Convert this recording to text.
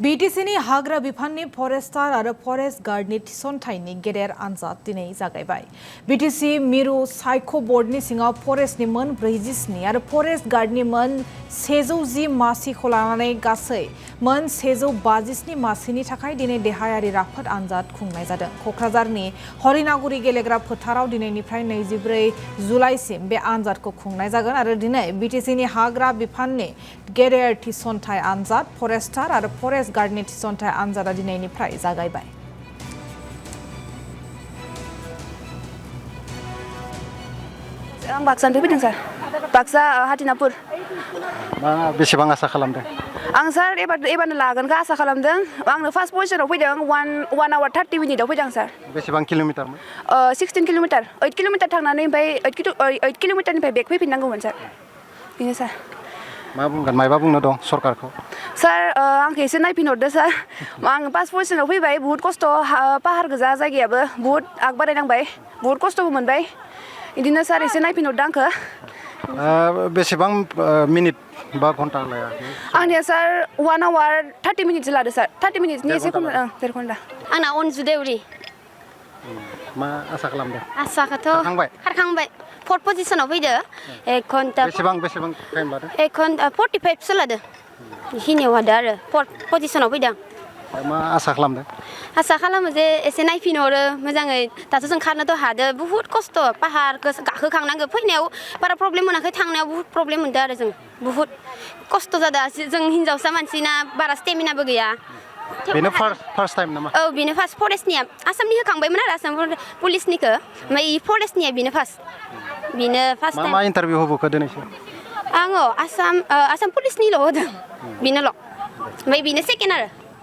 BTCनि हाग्रा बिफाननि फरेस्टार आरो फरेस्ट गार्डनि थिसनथायनि गेदेर आनजाद दिनै जागायबाय। BTC मिरु सायख' बर्डनि सिङाव फरेस्टनि मोन 47 आरो फरेस्ट गार्डनि मोन 110 मासिखौ लानानै गासै मोन 157 मासिनि थाखाय दिनै देहायारि राफोद आनजाद खुंनाय जादों। क'क्राझारनि हरिनागुरि गेलेग्रा फोथाराव दिनैनिफ्राय 24 जुलाइसिम बे आनजादखौ खुंनाय जागोन आरो दिनै BTCनि हाग्रा बिफाननि गेदेर थिसनथाय आनजाद फरेस्टार आरो फरेस्ट गार्डनि थिसनथाय आनजादा दिनैनिफ्राय जागायबाय। आं बाक्सानिफ्राय फैदों सार। बाक्सा हाथिनापुर। बेसेबां आसा खालामदों? आं सार एबारनो लागोनखौ आसा खालामदों। आंनो फार्स्ट पजिशनाव फैदों 1 आवर 30 मिनिटआव फैदों सार। बेसेबां किल'मिटारमोन? 16 किल'मिटार 8 किल'मिटार थांनानै ओमफ्राय 8 किल'मिटारनिफ्राय बेक फैफिननांगौमोन सार। बेनो सार। मा बुंगोन मायबा बुंनो दं सरकारखौ? सार आंखौ एसे नायफिनहरदो सार। आं फार्स्ट पजिशनाव फैबाय बुहुत खस्थ' पाहार गोजा जायगायाबो बुहुत आग बारायनांबाय बुहुत खस्थ'बो मोनबाय। बिदिनो सार एसे नायफिनहरदो आंखौ। बेसेबां मिनिट बा घन्टा लाया? आंनिया सार 1 आवर 30 मिनिटसो लादो सार। 30 मिनिटनि एसे खम देर घन्टा। आंना अनजु देउरि। मा आसा खालामदों? आसाखौथ' खारखांबाय 4th पजिशनाव फैदो 1 घन्टा। बेसेबां टाइम लादों? 1 घन्टा 45 सो लादो। बेखिनियाव हादो आरो 4th पजिशनाव फैदों। मा आसा खालामदों? आसा खालामो जे एसे नायफिनहरो मोजाङै। दाथ' जों खारनोथ' हादो बुहुत खस्थ' पाहारखौ गाखोखांनांगौ। फैनायाव बारा प्रब्लेम मोनाखै थांनायाव बुहुत प्रब्लेम मोनदों आरो जों बुहुत खस्थ' जादों। जों हिनजावसा मानसिना बारा स्टेमिनाबो गैया। बेनो फार्स्ट टाइम नामा? औ बेनो फार्स्ट फरेस्टनिया आसामनि होखांबायमोन आरो आसाम पुलिसनिखौ ओमफ्राय फरेस्टनिया बेनो फार्स्ट टाइम। मा इन्टारभिउ होबोखो दिनैसिम? आङो आसाम पुलिसनिल' होदों बेनोल'। ओमफ्राय बेनो सेकेन्ड आरो।